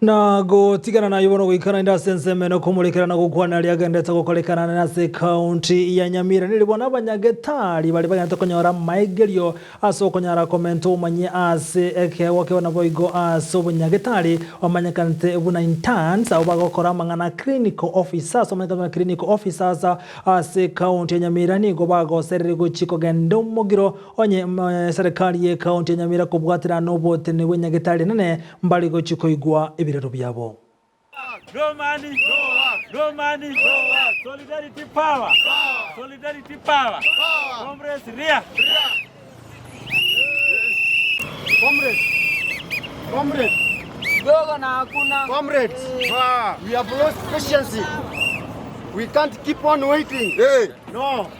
Na gotigana naye bono goika naende ase ensemo ene komorekera na gokwana aria agenderete gokorekana nere ase ekaunti ya Nyamira. Neri bono abanyagetari baria bagenderete konyora amaegerio ase okonyara komenta obomanyi ase ekeegwa kiabo naboigo ase obonyagetari bamanyekanete buna interns abwo bagokora amang'ana clinical officers bamanyekane buna clinical officers ase ekaunti ya Nyamira nigo bagoserire gochia kogenda omogiro onye serikali ye ekaunti ya Nyamira kobwaterana noboteneneri bw'enyagetari enene Mbare gochia koigwa ebirero biabo. No money, no work. No money, no work. Solidarity power. Power. Solidarity power. Power. Comrades ria. Comrades, comrades, comrades, we have lost patience. We can't keep on waiting. No.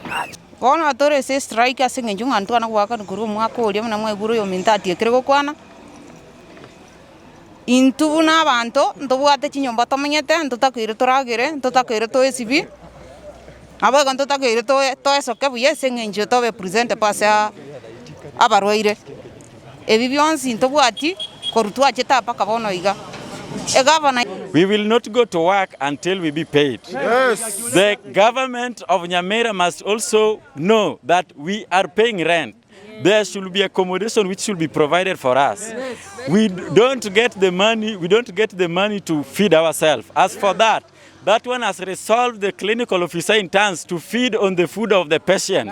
Bono tore ase estrike ase eng'encho ng'a ntwana goakana korwa omwaka oria buna mwaigure oyominto atiekire gokwana. Intwe buna abanto ntobwate chinyomba tomenyete, ntotakeire toragere, ntotakeire toesibie, naboigo ntotakeire toe toesoke buya ase eng'encho tobe presentable ase abarwaire. Ebi bionsi ntobwati korwa twachete aa mpaka bono iga. Egavana. We will not go to work until we be paid. The government of Nyamira must also know that we are paying rent. There should be accommodation which should be provided for us. We don't get the money, we don't get the money to feed ourselves. As for that, that one has resolved the clinical officer in terms to feed on the food of the patient.